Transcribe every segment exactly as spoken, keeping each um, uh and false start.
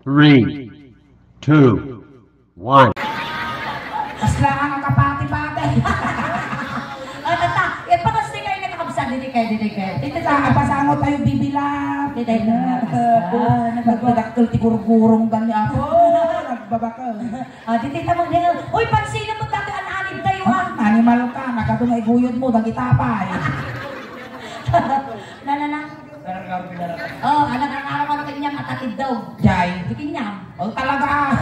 Three, two, one. Kasla nga kapati-pati. O, tata, ipakastikay na kakabsat, didi kay, didi kay. Didi ta, apasango tayo bibilang. Didi tayo na, basta. Nagpadakkel ti gurgurong gani ako. Nagbabaka. Ah, didi ta mo, didi. Uy, pansin mo dati an-anib tayo, ah. Animal ka, nakadunga iguyod mo, dagita pay. Na, na, na. Oh, anak, ang araw-araw kanya, matakid daw. Jay. Di kanya. Oh, talaga.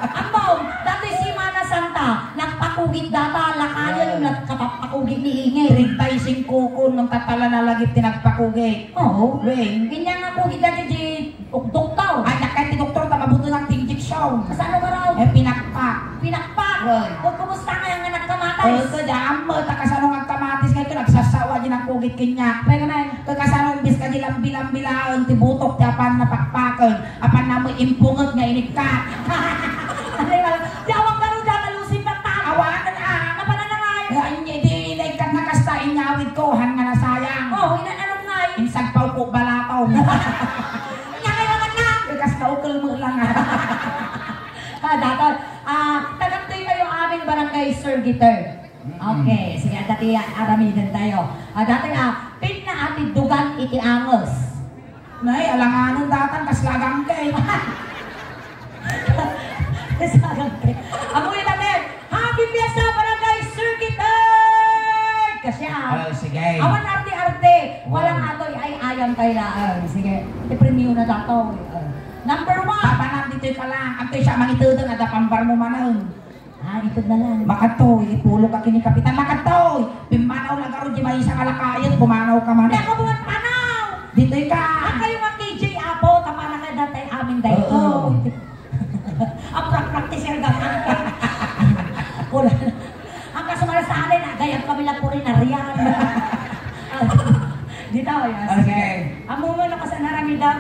Ammo, dati Semana Santa, nagpakugit data, lakayan, ah, nagkapakugit ni Ingay. Treinta y cinco ko nung tatala na lagi tinagpakugit. Oo. Weng. Kanya nga kugit dati di doktor. Ay, nakay ti doktor, ta mabuto ng injection. Kasano ka raw? Eh, pinakpak. Pinakpak. Weng. O, kumusta nga nga nagkamatis? Oh, ito, daan mo, ta kasano nga kamatis, kaya ito, nagsasawa, di nagkugit kanya. Pwede na eh. Kasano imbis kadi lambi-lambi laeng ti butok ti apan napakpaken, apan namo impunget nga inikkat. Ano yung, di awang garo dyan, nalusin na tao. Awanan, ah. Napananangay. Nga, inye, di naikkat na kasta, inyawid ko, han nga nasayang. Oh, ina-, anong ngay? Insagpaw ko, balatong. Inya kayo naman na. Kasta ukel mo lang, ah. Ah, dapat, ah, taga-toy kayo amin, Barangay Surgeter. Okay, sige, adda ti aramiden tayo. Ah, dati, ah, pinna a tiddugan iti anges. Nay, alanganen datan, kas lagang ka eh. Kas lagang ka eh. Amoy natin, Happy Fiesta, Barangay Surgeter! Kasi, ah, ah, sige. Awan arte-arte. Wow. Walang atoy, ay, ayam tayo laang. Sige, ipremyo na dato. Ah, number one. Papa, nandito ka lang. Ang siya, mangitudang, ada pambar mo manang. Ah, itud na lang. Makadtoy, ipulok ka kini Kapitan. Makadtoy! Pimmanaw na garo di maysa nga lakayen, pumanaw ka man. Di ako buwan panaw! Ditoy ka! Ang kayo nga K J Apo, tapana ka datay amin dayto. Oo. Ang prak-, practice yung gagawin ka. Wala na. Ang kaso nga sa alin, agayag kami lang puri na riyan. Ah, dito, yes. Okay. Amo nga nakasanaramidan.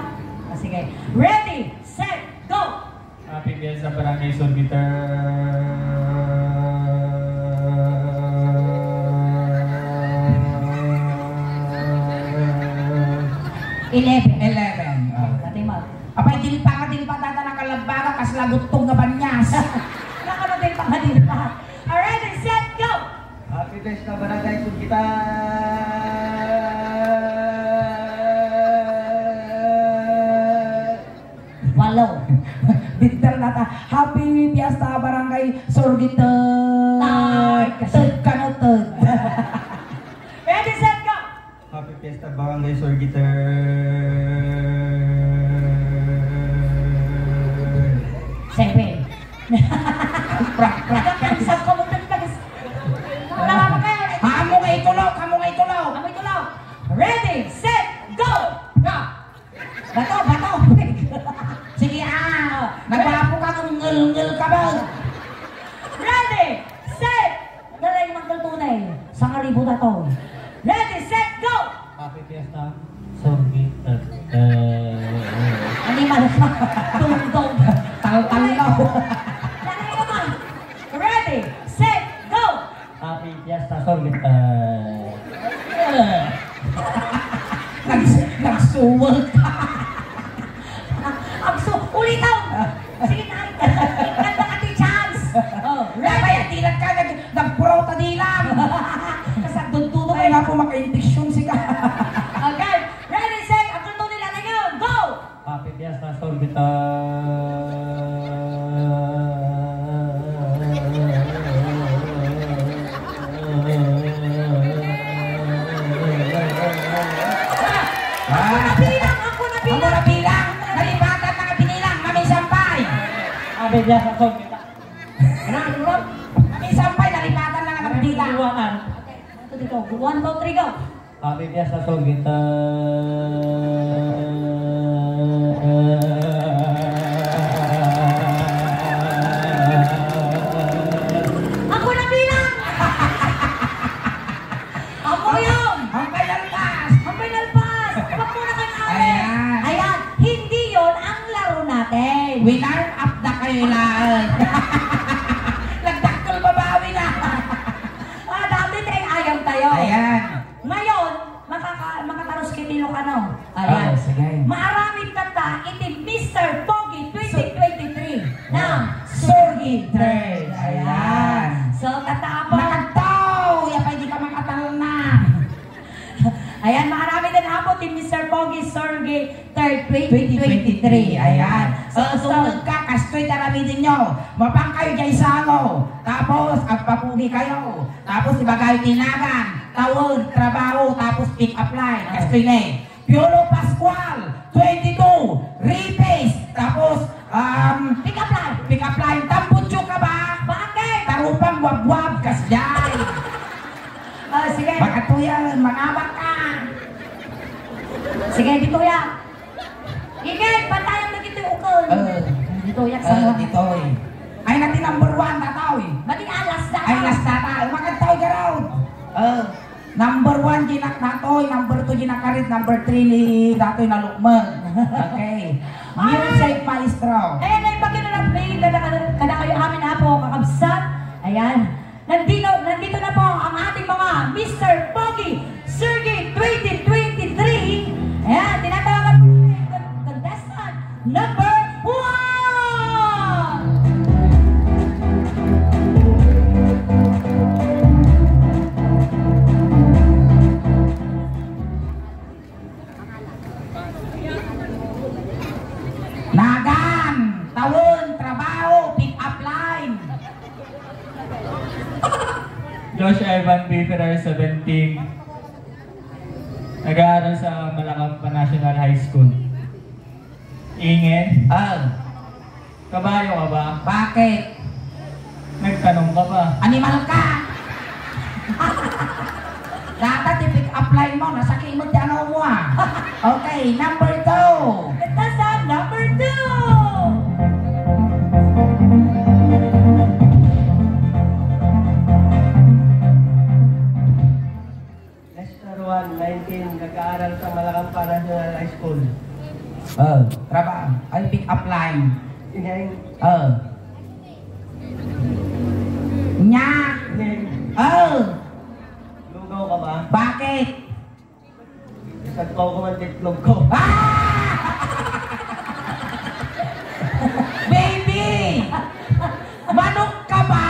Ah, sige. Ready, set, go! Happy Fiesta, Barangay Surgeter. Eleven. Eleven. Oh. Pati mo. Apay, dilpa ka, dilpa, data nakalabbaga, kas laguttog nga banyas. Nakano dilpa ka, dilpa. Alright, set, go! Happy Fiesta, Barangay Surgeter. Walo. Bigdal na ta. Happy Fiesta, Barangay Sorgita. Ay, kasi ted kano ted. Ready, set, go! Happy Fiesta, Barangay Sorgita. Seven. Prak, prak. Nagkansab ka mo, nagkansab. Wala ka pa kaya. Amo nga itulog, amo nga itulog. Amo itulog. Ready, set, go! Go! Bato, bato! Sige, ah! Nagwapo ka kung ngel-ngel ka ba? Ready, set! Galing magkaltunay. Sangaribo na to. Ready, set, go! Happy Fiesta. Sorry. Eh, eh, eh. Animal pa. Tungtong. Taltal na. Galing naman. Ready, set, go! Happy Fiesta, Sorgit. Eh. Nags-, nagsuwag ka. Agsu-, ulitaw! Sige na, ikanta ka ti chance. Oh, ready? Dilat ka, nag-, nagpuraw ta dilam. Kasagduddudo kayo na po, maka-infection sika. Okay, ready, set, ang kanto nila na yun. Go! Happy Fiesta, Sorgita. Ako na bilang, ako na bilang. Ako na bilang. Nalipatan na nga binilang, mamisampay. Happy Fiesta, Sorgita. Ano, ano, ano? Mamisampay, nalipatan na nga nagbilang. Iwanan. Ito dito. One, two, three, go. Happy Fiesta, Sorgita. Ako na bilang! Ako yun! Ang final pass! Ang final pass! Huwag mo na kang awit! Ayan. Ayan, hindi yon ang laro natin. Winner up na kayo lahat. Nagdakkel babawi na. Ah, dati tayo ayam tayo. Ayan. Ngayon, makaka-, makataros kiti Ilocano. Ayan. Oh, sige. Maaramid tatta iti Mister Pogi twenty Third, twenty twenty-three. Ayan. So, sumnod ka, kastoy karamidenyo. Mapan kayo diay sango. Tapos, agpapugi kayo. Tapos, ibagayo ti nagan, tawen, trabaho, tapos pick up line. Kastoy ne. Piolo Pascual, twenty-two, Ripis. Tapos, um, pick up line. Pick up line. Tambutso ka ba? Bakit? Tarupang wabwab, kasjay. Ah, sige. Baka tuyan, mangabak ka. Sige, ditoy, ah. Inged, bantayan dagitoy ukon. Eh. Ditoy, ah, eh, sa ditoy. Ay, nati number one, datoy. Mati alas data. Ay, alas data. Umakan tayo, garaw. Eh, number one, ginak datoy. Number two, ginakarit. Number three, ni datoy na lukman. Okay. Music maestro. Kaya na yung pakilalapit, kada, kada, kada kayo amin, apo, kakabsat. Ayan. Nandito, nandito na po ang ating mga Mister Pogi Sergey twenty twenty-three. Ayan, tinatawagan po natin ang contestant number one! Nagan, tawen, trabaho, pick up line. Josh Ivan B. Ferrer, seventeen. Nag-aaral sa Malacampa National High School. Inged? Ah. Kabayo ka ba? Bakit? Nagtanong ka ba? Animal ka! Data ti pick up line mo, nasakit mo ti ano mo, ah. Okay, number two. Contestant number two. Lester Juan, nineteen, nag-aaral sa Malacampa National High School. Oh, trabaho. Ay, pick up line. Ineng. Oh. Nya. Ineng. Oh. Lugaw ka ba? Bakit? Isagpaw ko man ti itlog ko. Ah! Baby! Manok ka ba?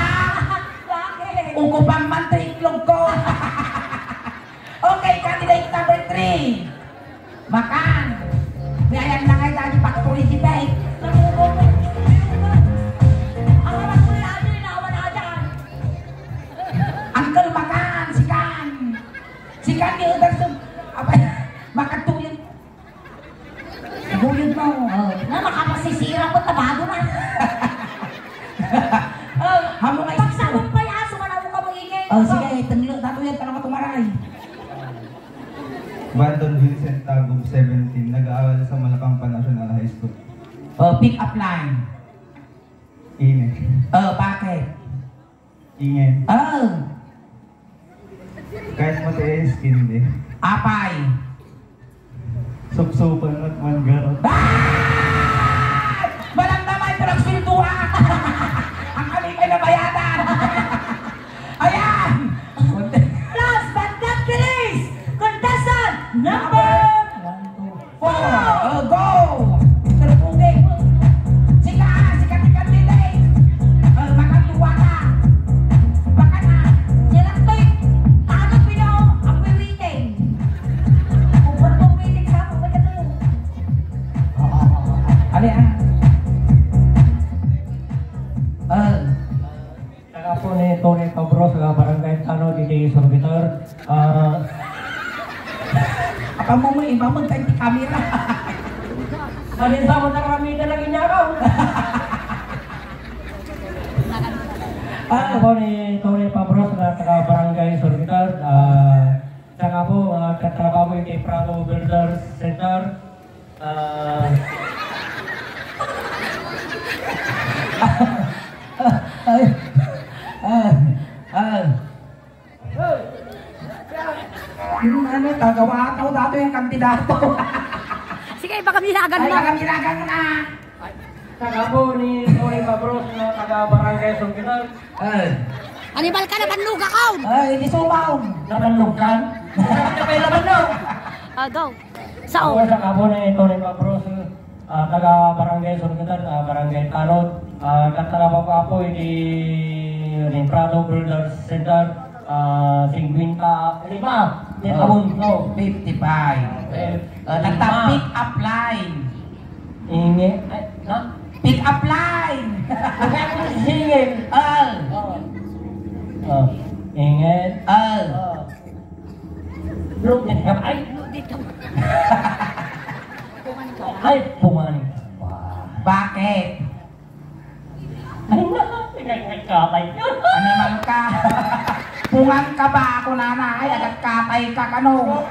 Bakit? Ugupan man ti itlog ko. Okay, candidate number three. Makan. Ni ayan na nga, dati factory kita eh. Ang anak ko ni Ate, inawan na dyan. Uncle Makan, si Kan. Si Kan ni Uderson. Abay, makatuyod. Guyod mo. Oh, na makapasisira ko, tabago na. Oh, Hamo nga pagsabong pa yaso, wala mo ka mo ingay. Oh, sige, tenglo, datoy yan, tanong ka tumaray. Brandon Vincent Tagum, seventeen, nag-aaral sa Malacampa National High School. Oh, pick up line. Ingay. Oh, bakit? Ingay. Oh. Kahit matiis, hindi. Apay. Supsupan at manggarot. Ah! Malamdaman ko nagsweldohan. Ang kami kay nabayadan. Ayan! Last but not the least, contestant number four. Oh, go! Mister Puging. Sika, sika ti candidate. Oh, makatuwa ka. Baka na. Sila to'y ano, pino, ang waiting. Kung parang waiting sa ako, may katuwa. Oo, oo, oo. Ali, ah. Ah. Saka po ni Tony Pabros, nga barangay Tanod, iti Surbiton. Ah, Apa mo mo, iba mo, kay ti camera. Malinsa mo, taramida lagi niya ako. Ah. Saka po ni Tony Pabros, nga taga barangay Surbiton. Ah, saka po, ah, katrabaho iti Prado Builders Center. Ah. Ay. Ah. Ah. Yung ano, tagawa ataw dato yung kandidato. Sige, baka milagan Ay, mo. Baka milagan mo na. Taga po ni Tony Pabros na taga Barangay Sungkitan. Ay. Animal ka na, banlog ka! Ay, hindi sumaon. Nabanlog ka? Sabi na kayo nabanlog. Ah, go. Sao? Ako sa kabo ni Tony Pabros, ah, taga Barangay Surgutan, ah, Barangay Tanod, ah, katrabaho ko apo iti ni Prado Builders Center, ah, singkwenta lima. Abunso. Fifty-five. Eh, Ah, tatta, lima. Pick up line. Inge. Ay, ha? Pick up line. Huwag ka akong singil. Ah. Oh. Inge. Ah. Oh. Bro, yan ka. Ay. Ay, pumaning ka. Bakit? Ay, naku, pinagkakatay. Animal ka. Pungan ka ba ako, nanay? Agagkatay ka, kano?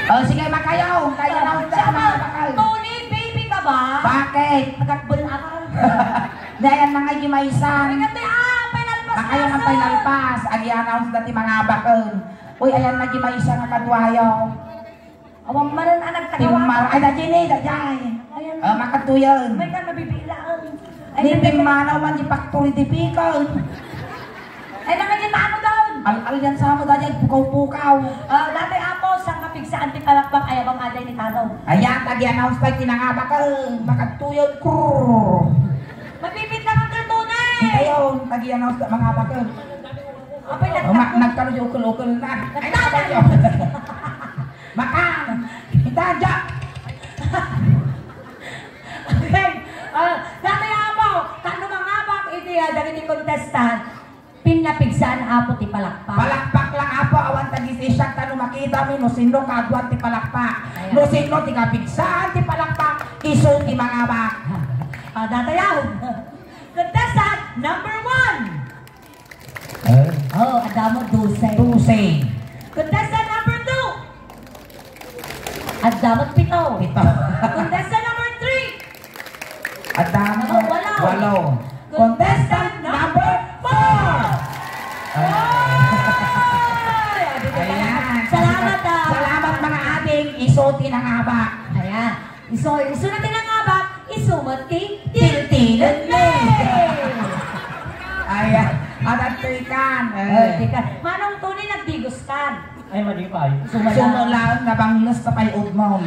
O, sige, makayaw. Kaya na, Siya ba? Bakal. Tony, baby ka ba? Bakit? Agakbel ako. Di, ayan na nga, Jimaysan. Ay, kati, ah, final pass Baka yan ang na, final sir. Pass. Agi-announce na ti mga bakal. Uy, ayan na, Jimaysan, nga kaduayaw. Awan man ang nagtagawa. Timmar-, ay, da, Jenny, da, jay. Ayan. Ah, makatuyan. May ka nabibilaan. Ay, Ni nabibilaan. Timmanaw man di factory di pickle. Ay, nangagitano daw. Al-, al yan sa mo, da, jay, pukaw-pukaw. Ah, dati, apo, sang kapigsaan ti palakpak, ay, abang aday ni Tano. Ayan, tagi-announce tayo, kinangabak, ah, makatuyan, krrrr. Mapipit na kang kaltunay. Ayun, tagi-announce tayo, mga bakal. Apay, Oh, ma-, nagtapos. Nagkaroon yung ukol-ukol na. Ay, Nagtapos. Nagkaroon. Makang! Ita, Jack! Okay. Ah, dati, apo, tano mangabak iti, ah, dagiti contestant, pinapigsan, apo, ti palakpak. Palakpak lang, apo, awan tagis-isyag tano makita mi no sino kaduan ti palakpak. Ayan. No sino ti kapigsan ti palakpak, isu ti mangabak. Ah, datayaw. Contestant number one. Eh? Oh, adda met dose. Dose. Contestant number two. Adda met pito. Pito. Contestant number three. Adda met Oh, walo. Walo. Contestant number four. Ah. Ay, adi ka Ayan. Salamat, ah. Salamat, mga ading. Isu ti nangabak. Ayan. Isu, isu na ti nangabak, isu met ti tiltilen mi. Ay, adat to ikan. Eh. Eh, tika. Manong Tony, nagdigos kan. Ay, madi pay. Sumala. Sumala, nabangles ta pay udmom.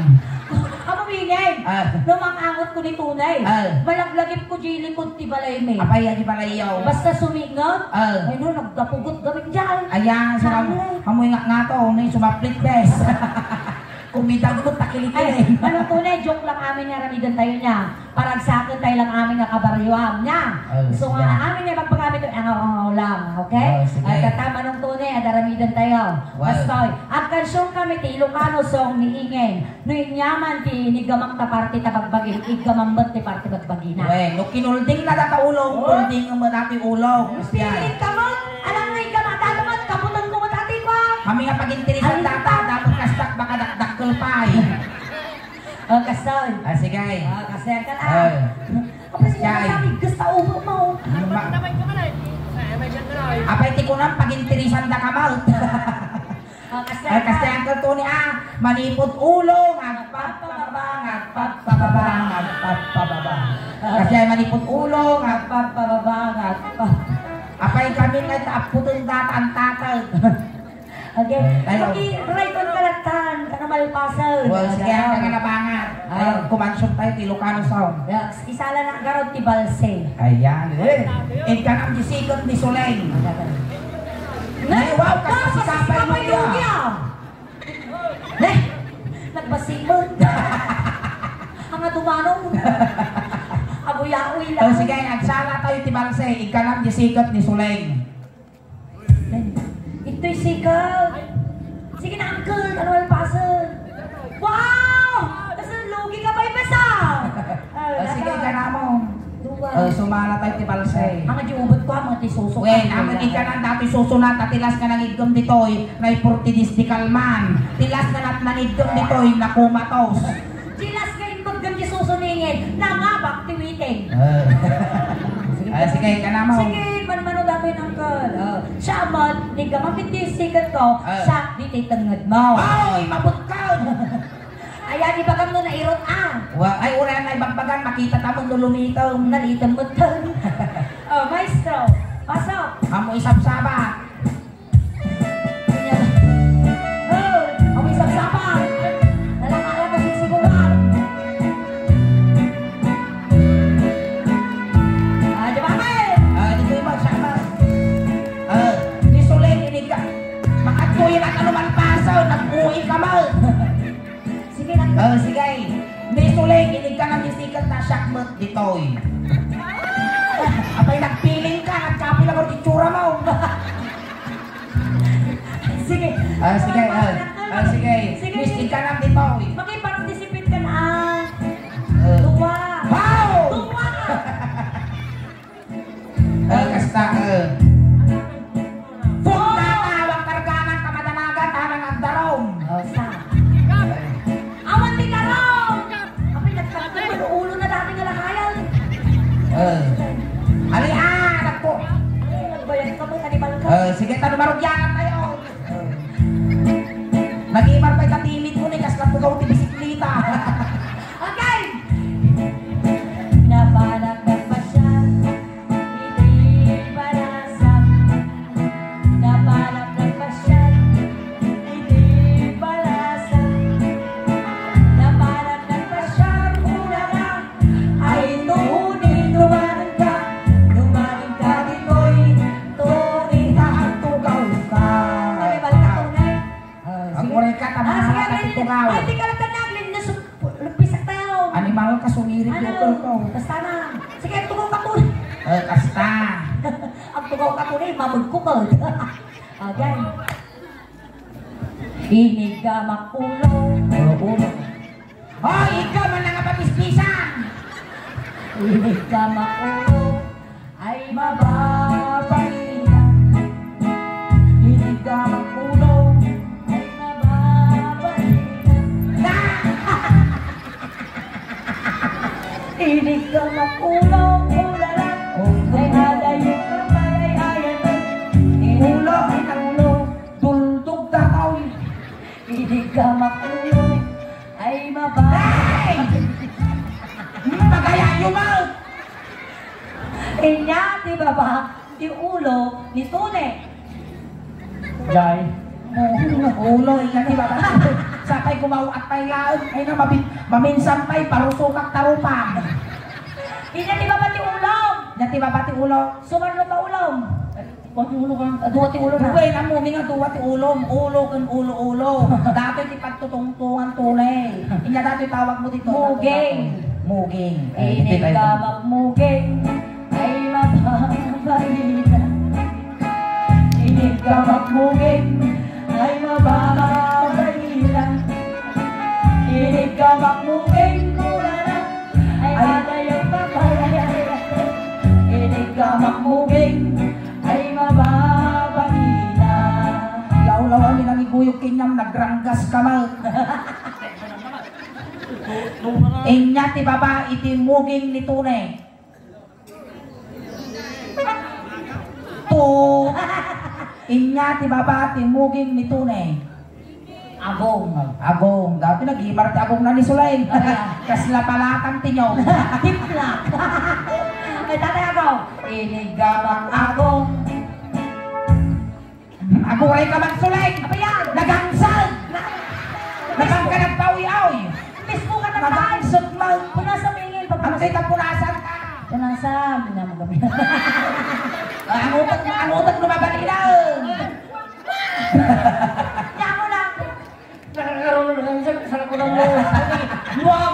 Amo bingay. Ah. No mangangot ko ni Tony. Ah. Malaglagip ko di likod ti balay mi. Apay, di balay yaw. Basta sumingag. Ah. Ay, no, nagdapugot gamin dyan. Ayan, sila, Sangre. Amoy nga nga to, may sumaplit, bes. Kumidagkot ta kilikili. Ay, Manong Tony, joke lang amin nga aramiden tayo niya. Paragsaken tayo lang amin nga kabaryoam niya. Ay, So, sige. Nga amin nga magpagamit ang angaw-angaw lang, okay? Oh, sige. Ay, kata, Manong Tony, ad aramiden tayo. Well. Bastoy, agkansion kami ti Ilocano song ni Ingen. No inyaman ti nigamang ta parti ta bagbagin, iggamang met ti parti bagbagina. Well, no kinulding na data ulo, Oh. Kulding mo dati ulo. Pilit ka mo, alam nga iggamang ta, kaputan ko mo dati ko. Kami nga pag-interesan Ay, data, ito. Dapat kastak baka dakdakkel pa eh. Oh, kastoy. Ah, sige. Ah, kastoy ka na. Ay. Apa siya Jai. Kami gusto ubo mo? Ano ba? Apay ti kunam, pag-interesan da ka, Mal. Ah, kastoy Ay, ka. Kastoy Uncle Tony, ah. Manipod ulo, nga agpapababa, nga agpapababa, nga agpapababa. Kasi ay manipod ulo, nga agpapababa, nga agpa- Apay kami nga ita aputeng data ang tatag. Okay. Ay, Paki-, oh. Rayton kalatan, kanamalpasan. Well, sige, ang kangalabangan. Ah. Ay, kumansyon tayo, ti Ilocano song. Yeah, isala na garod ti balse. Ayan, eh. Igkanam di siket ni Suleng. Ay, wow, kas-, kasikapay mo niya. Ne? Nagbasik mo. Ang adumanong. Aguyaoy lang. Oh, sige, agsala tayo ti balse. Igkanam di siket ni Suleng. Ito'y sikat. Sige na, uncle. Ano ang pasok? Wow! Kasi lugi ka pa, Ipes, ah! Ah, sige, naka- ka na mo. Duwa. Ah, sumala tayo ti balse. Ang di ubot ko, ang mga ti suso. Wen, ang mga ikanan dati susunat, at tilas nga nangiggam ditoy, na iportidis di kalman. Tilas nga nat nangiggam ditoy, nakumatos. Jilas nga imbaggan ti susuningin, nangabak ti witing. Ah. Ah, sige, kanamo. Sige, manmano datoy nangkal. Ah, siya man, ni gamapit ti sikat ko, Ah. siya di ti tenged mo. Ay, mabutkaw! Ayan, ibagam no nairot, ah. Wa-, ay, uray na ibagbagan, makita ta mo no lumitom. Nalitom mo ton. Oh, maestro, pasok. Amo isabsaba. Oh, amoy sabsaba. Nalakala ka sisibukan. Ah, di ba, Mel? Ah, di ko iba, siya ba? Ah, di Solen, inig ka. Makadto Pinakalumalpasan, nag-uwi ka man. Sige lang. Oh, sige. Ni Suling, inig ka na ni Sikat ta siak met ditoy. Apay, nagpiling ka, nagkapi lang ang itsura mo. Sige. Ah, sige, ah. Ah, sige. Sige. Miss, ikaw ang dito, eh. Makiparticipate ka na, ah. Ah. Dua. Wow! Dua! Ah, kasta, ah. Punda, tawag kargana, kamadanagan, tanang agdarom. Ah, sa. Awan ti karom! Apay, nagtagtag man ulo na dati nga lakayan. Eh. Ali, ah, anak ko. Ay, nagbayad ka mo, animal ka. Eh, sige, tano marugyanan tayo. Eh. Nag-ibar pa itatimit mo ni, kas natugaw ti bisikleta. Okay! Napanak nagpasyal, iti Balasang. Napanak nagpasyal, iti Balasang. Napanak nagpasyal, ulala. Ay, Tony, dumanan ka, dumanan ka ditoy, Tony, ta agtugaw ka. Ay, balik ka, Tony. Ah, sige. Agwaray ka, tama. Ah, sige, na, ay, katitugaw. Ay, di ka lang ka naglindos, lagpisak tayo. Animal ka, sumirit. Ano? Yung ko. Basta na. Sige, agtugaw ka, Tony. Eh, basta. Agtugaw ka, Tony, mamagkukod. Okay. Iniggamak ulo. Oh, ulo. Hoy, ikaw man nga papispisan! Iniggamak ulo ay mababailan. Iniggamak ulo ay mababailan. Na! Iniggamak ulo, ulala. Oh, ay adayo ka, malay-ayan. Ulo, ay ulo. Tuldog dataw. Iniggamak ulo ay maba- Hey! Magayayo mo! Inya ti baba ti ulo ni Tune. Jay. Ulo, inya ti baba. Sapay gumaw at pay laeng. Ay na, mabi-, maminsan pay, parusukak tarupa. Inya ti baba ti ulo. Inya ti baba ti ulo. Sumarno ka ulo. Dua ti ulo ka. Ah, dua ti ulo na. Dua, ina mo, nga dua ti ulo. Ulo ken ulo-ulo. Datoy ti pagtutungtungan tunay. Inya datoy tawag mo dito. Muging. Muging. Eh, dito tayo. Iniggamak muging ay mababailan. Iniggamak muging ay mababailan. Iniggamak muging, ulala. Ay, ay, adayo ka, ay, ay, ay, ay. Iniggamak muging ay mababailan. Lawlaw, amin ang iguyog kenyam, nagranggas ka man. Inya ti baba iti muging ni Tune. Tu. Inya ti baba ti muging ni Tune. Agong. Agong. Dati nag-ibar ti agong na ni Sulay. Ay, ah. Kasla palatan ti nyo. Tiplak. Ay, tatay, agong. Iniggamak agong. Aguray ka man, Sulay. Apa yan? Nagangsag. Na- Nagangka nagpawi-awi. Mismo ka nagpawi. Nagangsag man. Punasan mo ingin, pag- Ang kita punasan ka. Punasan, hindi na magabi. Ah, ang utak, ang utak lumabalila. Yan mo lang. Nakakaroon na lang siya, sarap ko lang mo. Wow!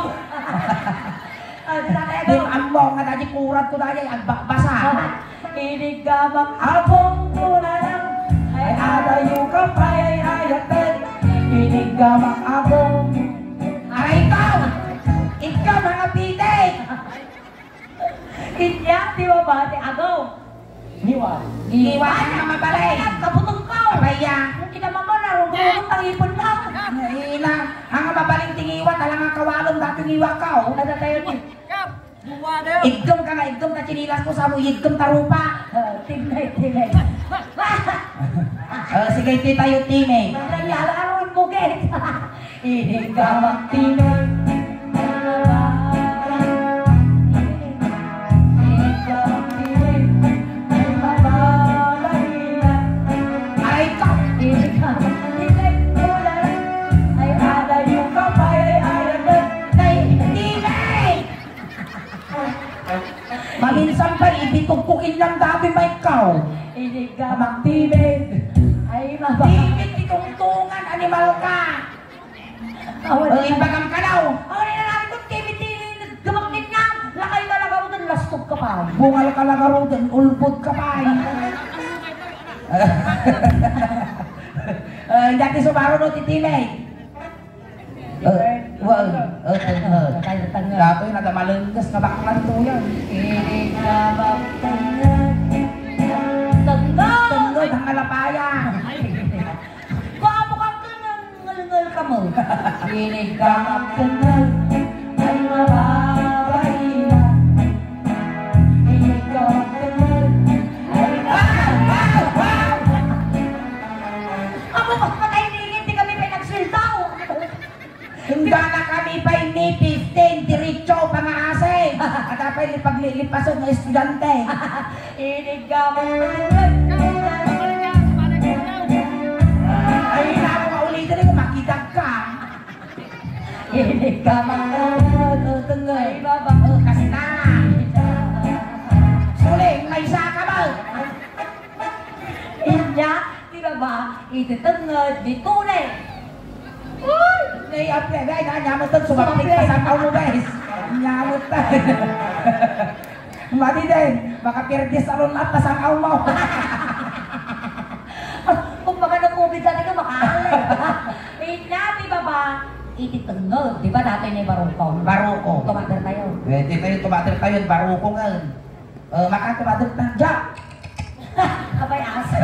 Ah, di na kaya daw. Di, ang mo nga dadi kurat ko dadi, agbakbasa. Iniggamak agong ko na lang. Ay, adayo ka pa, ay, ay, atay. Iniggamak agong. Aray ko! Ikaw, mga pitik! Inya ti baba ti agong. Ngiwat. Ngiwat, ang mabalay. Ay, kabutong ka. Abaya. Kung kita mama, narugrugot ang ipon na. Ay, na. Ang mabalay ti ngiwat, alang ang kawalong dati ngiwat ka, oh. Ada tayo ni. Igdom ka nga, igdom ka, chinilas mo, sa mo, igdom ta rupa. Ah, tinay, tinay. Ah, sige, iti tayo, time, eh. Nangyala, aron mo, guys. Iniggamak ti met. Iniggamak ti met. Ay, mababailan. Aray ko! Iniggamak ti met. Ay, adayo ka pa, ay, ay, ay, ay, ay. Maminsan pa, ibitog ko kinang dati, Mike, kao. Iniggamak ti met. Ay, mababa. Ti met, itong ka. Awan. Ang imbagam ka daw. Awan, inanami ko, tibit-tibit, gamakit na. Lakay ka lang ako dun, lastog ka pa. Bungal ka lang ako dun, ulbod ka pa. Eh, dati Subaru no, titinig. Eh, wa, eh, tengnged. Tayo, tengnged. Datoy na da malengges nga baklan to yan. Ini ka magtengnged. Tengnged! Tengnged, ang alapaya. Guwapo ka, tengnged, ngalngal ka mo. Ini ka magtengnged. Ay, mababaina. Ini ka magtengnged. Ay, mababaina. Amo, patay ni Ingin, di kami pay nagsildaw. Inggana kami pay ni fifteen, diretso, pangaasi. At apay ni paglilipason ng estudyante. Inig ka mo. Ay, na ako maulitin, eh, kung makidag ka. Inig ka mo. Ay, baba. Oh, kasi na. Suling, may isa ka ba? Inya, di ba ba? Iti tengnged, di tunay. Uy! Nay, apre, ay, na, nyamutan, sumapit ka sa tao mo, guys. Nyamutan. Madi din, makapirdis alon at pasangaw mo. Kung baka na-covid dati ka, makaalay. Inya, di ba ba? Iti tengnged, di ba dati ni Barukong? Barukong. Tumater tayo. Eh, di tayo tumater tayo, Barukong, eh. Eh, maka tumater tayo. Ja! Abay, aso.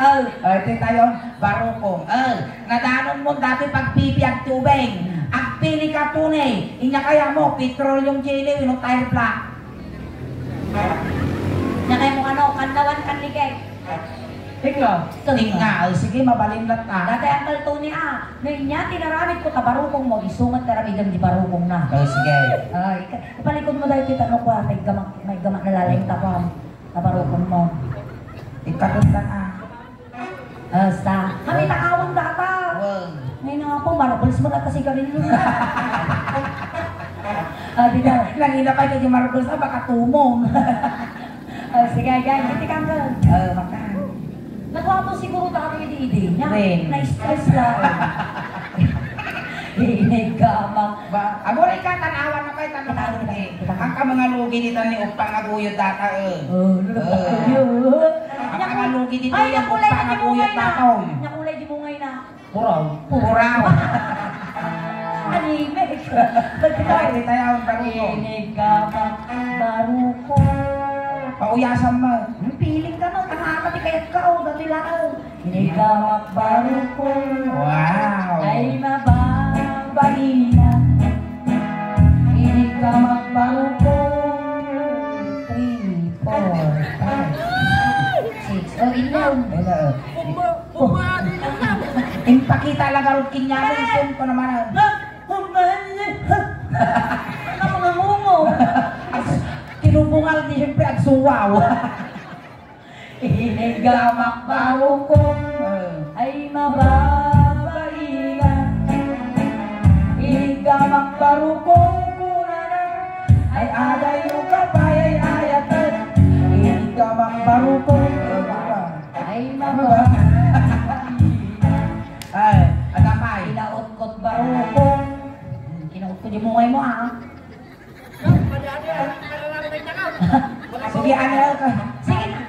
Oh. Ay, ti tayo, Barukong. Oh, nadanon mo dati pagbibiag tubig. Agpili ka tuni. Inya kaya mo, petroleum jelly, wenno tire black. Inya kaya mo ano, kanlawan, kanligay. Tinga. Tinga. Oh, sige, mabalin lat, ah. Dati Uncle Tony, ah. No, inya, tinaramid ko ta Barukong mo, isungat taramidem di Barukong na. Oh, sige. Ay, ka-, ipalikod mo dahil kita no kwa, may gamak, may gamak na laleng tapam. Nabarukon mo. Ikatod na, ah. Basta. Kami takawang data. Wow. Ngayon nga po, marbles mo na kasi kami nung. Ah, di na. Nangina pa yung marbles na, baka tumong. Ah, sige, guys, hindi ka hanggang. Ah, baka. Nagwapo siguro dati di idi niya. Rin. Na-stress lang. Inig ka, ma- Ba, amo rin ka, tanawan na kayo, tanawan na kayo. Ang ka mga lugi ni Tani Upang aguyod data, eh. Oh, Eh. Ang mga lugi ni Ay, Tani nakulay Upang na di aguyod mungay na. data, oh. Nakulay di mungay na. Puraw. Puraw. Anime. Ay, di tayo ang baruko. Inig ka, ma-, baruko. Pauyasan mo. Piling ka, no? Tangaka, ti kayat ka, oh, dati lang, oh. Inig ka magbarukong. Wow. Ay mababaina. Inig ka magbarukong. Three, four, five, six. Oh, inom. Hello. Impakita lang garod kinyamin, sim ko naman, ah. Ano mga ngungo? As-, tinubungal di siyempre agsuwaw. Inig ka magbarukong, Eh. ay mababaina. Inig ka magbarukong, kunana. Ay adayo ka pay ay ayatan. Inig ka magbarukong, Eh, baba. Ay mababaina. Ay, adapay. Kinautkot barukong. Kinautkot yung mungay mo, ah. Sige, ano ka? Sige na.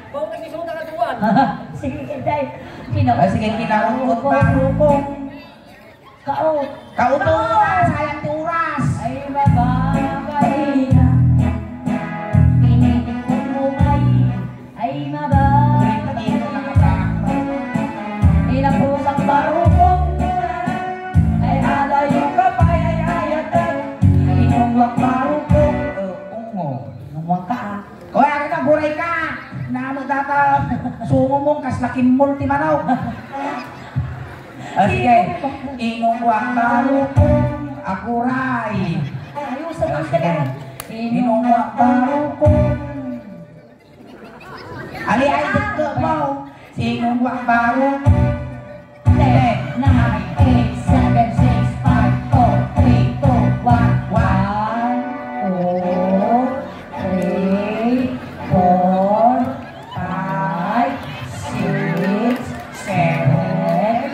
Sige, Inday. Kina- Ah, sige, kinautkot barukong. Kao. Kauto, sayang ti oras. Ay, mababaina. Pininikot mo kay Ay, maba. Inapusak barukong. Ay, adayo ka pay ay ayatan. Inungwak barukong. Eh, ungo. Inungwak ka, ah. Oy, aga ka, buray ka. Namo data. Sungo mo, kas laking multi manok. Ah, sige. Inungwak barukong. Akuray. Ayusan mo Ah, sige. ka. Inungwak barukong. Ali ay dukduk mo. Sinong wakbaro? Ten, nine, eight, seven, six, five, four, three, two, one, one, two, three, four, five, six, seven,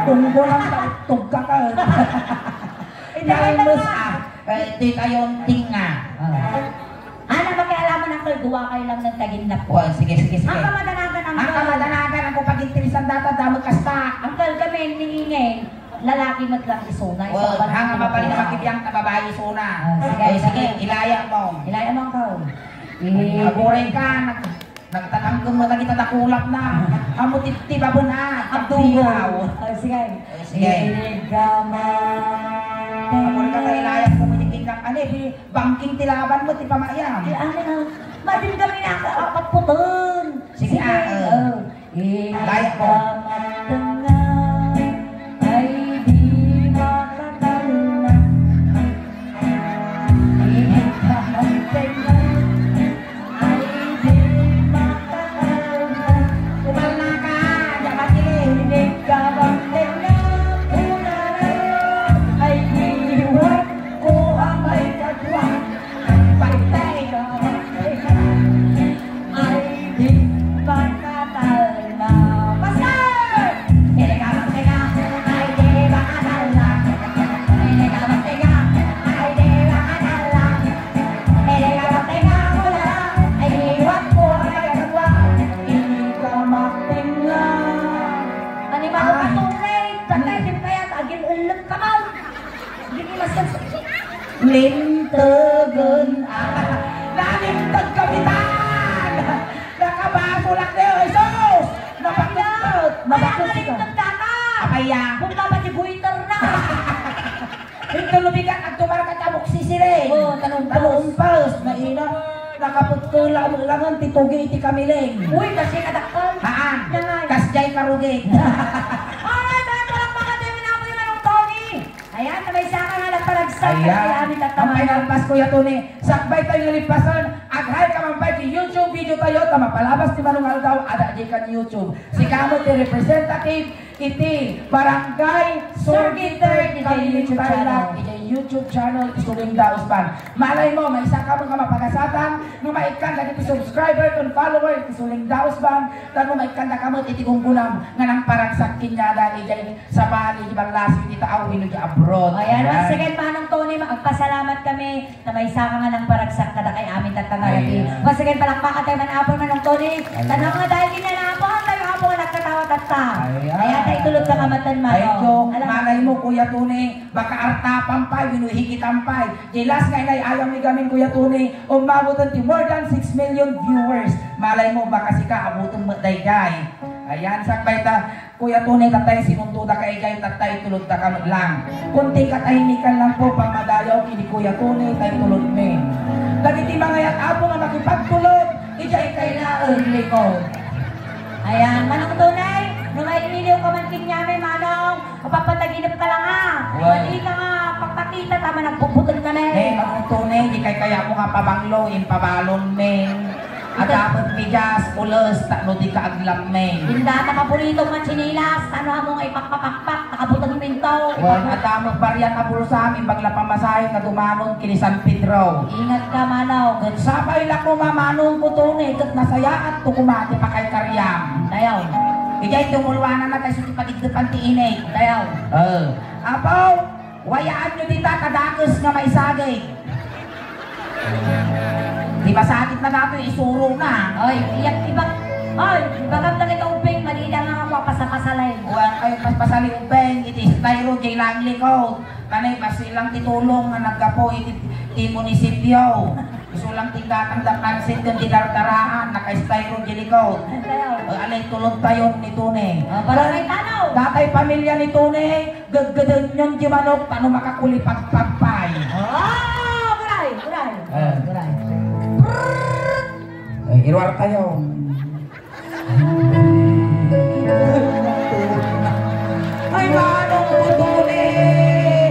Tunggo lang ta uttog ka ka. Ito, ito Nalmus, nga. Ah, eh, di kayo tinga. Ah. Ana, makialaman, Uncle, duwa kayo lang ng kaginap ko. Oh, sige, sige, sige. Ang kamadanagan, Uncle. Ang kamadanagan, ang kupag-interesan data, damo kasta. Uncle, kami, ni Ingay, lalaki met lang isuna, Well, isuna hanga lang mabalik na isuna. Makibiyang na babae isuna. Ah, sige, Eh, sige, sige. Ilaya mo. Ilaya mo, Uncle. Eh, Aguray ka, nag-, nagtatangkeng mo lagi tatakulap na. Amo tittibaben, ah, Abdugo. Abdugo. Ah, sige. Eh, sige. Inigaman. Aguray ka, tayo layas mo, miniting kang, ano, eh, Bangking ti laban mo, ti pamayan. Ti ano na, madin kami na ka-, ah, kaputol. Sige, ah, ah. Oh. Kaya ko. Ay, di makatalna. Ay, di makatalna. Kumalna ka, dapat ini. Ay, iwan ko ang may kadwa. Patay ka. Ay, di makatalna. Pastor! Pili ka magtinga. Ay, di makatalna. Pili ka magtinga. Ay, di makatalna. Pili ka magtinga. Wala. Ay, iwan ko ang may kadwa. Pili ka magtinga. Animal ka, Ay. Tunay. Patay, di kaya agil ulog ka, Mal. Lintegen. Ah, nalinteg, Kapitan! Nakabasolak na yun, Jesus! Napakutpet! Ay, napakutpet ka. Nalinteg ka na! Apaya? Kung dapat si Guiter na! Ito lubigat, agtumar ka tabok sisiring. Oo, tanumpos. Tanumpos, na ina. Nakapagkula mo langan, ti tugi iti kamiling. Uy, kasi kadakkel. Haan. Yan ay. Kasjay karugit. Alright, ay, palakpakan tayo, minamay, Manong Tony. Ayan, namaysa ka nga nagparagsak. Ayan. Kaya amin tayo. Ang final pass, Kuya Tony. Sakbay tayo nga lipasan. Aghay ka man pay ti YouTube video tayo. Ta mapalabas ti Manong Aldaw, adda di kan YouTube. Sika met ti representative iti Barangay Surgiter, Surgiter, iti YouTube channel. Iti YouTube channel, iti Suling Daus Band. Malay mo, maysa ka met nga mapagasatan, no maikkan dagiti subscriber ken follower iti Suling Daus Band, tapno maikkandaka met iti gunggunam nga nangparagsak kaniada idiay sabali, iti ballasi, iti taaw, wenno iti abroad. Ayan, ayan. Once again, Manong Tony, agpasalamat kami, ta maysa ka nga nangparagsak kadakay amin tatta nga laki. Ayan. Once again, palakpakan tayo man, Apo, Manong Tony. Ayan. Tanaw nga dahil kanya na, Apo, ang tayo, Apo, nga nagkatawa tatta. Ayan. Ayan, tayo tulog ka nga matan, Manong. Thank you. Alam Malay mo, Kuya Tony, baka artapan pay, wenno higitan pay. Di last nga inay-ayam ni gamin, Kuya Tony, umabot ti more than six million viewers. Malay mo, baka sika, abuton met daydiay. Ayan, sakbay ta, Kuya Tony, tattay sinuntoda ka idiay, tattay tulodda ka met lang. Kunting katahimikan lang po, pamadayaw kini Kuya Tony, tay tulodmi. Dagiti mangayat, Apo, nga makipagtulod, idiay kaylaen, likod. Ayan, Manong Tony, no mailiw ka man kaniami, Manong, Mapapataginep ka lang, ha? Well, Mali ka nga, pagpakita, tama, nagbubutol ka na, eh. Eh, Manong Tony, di kay kaya mo nga pabanglo, impabalon, men. Ito. Adda met medias, ules, tapno di ka aglammeng. Inda, nakaburito man sinilas, ano mo nga ipakpapakpak, nakabutol pinto. Well, adda met barya nga bulsa, imbag la pamasahe nga dumanon, kini San Pedro. Ingat ka, Manong. Ket sapay la koma, Manong, ko Tony, ket nasayaat to koma ti pakaykariam. Dayaw. Idiay tumulwanan na tayo sa Pagiddepan ti inik. Dayaw. Eh, Apo, wayaan nyo dita, ta dakes nga maisagid. Di masagid na datoy, isuro na. Oy, iyak, ibag-, oy, ibagam na kay Kauping, mali na nga ako, pasapasalay. Wa-, ay, pas-, pasali Uping, iti styro, jay lang likod. Kanay, basi lang ti tulong nga naggapu iti, ti munisipyo. Isu lang ti gatang da pansit ken ti dardaraan, naka-styro di likod. Ay, tayo. Eh, alay tulod tayo ni Tony. Ah, barangay Tanaw. Datay pamilya ni Tony, geggeden yon di manok, tano makakulipagpagpay. Ah, buray, buray. Eh. Buray. Eh, iruar tayo. Ay, Manong Butone!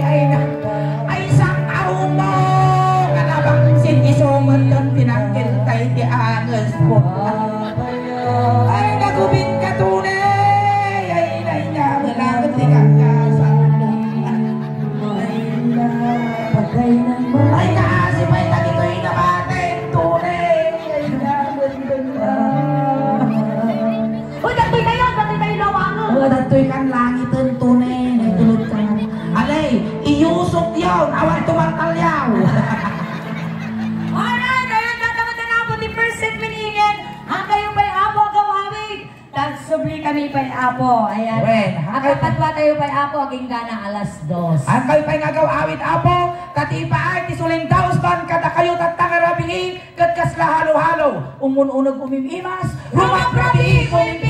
Ay, na-, ay, sang arumo! Kanabang sin iso met ton pinanggil tay ti anges ko. Ay, nagubit ka, Tone! Ay, na, ina, wala ka ti kakasan. Ay, kaasi pay dagitoy namaten, Tone! Ay, na, Uy, dagitoy kayo, dagitoy kayo, lawango. Apo, ayan. Wen, Agpapatuatayo pay, Apo, agingga na alas dos. Haankayo pay nga agaw-awid, Apo, ta ti ipaay ti suling dausban kadakayo tatta nga rabii, ket kasla halo-halo, umun-uneg umim-imas, rumabrabii, umim-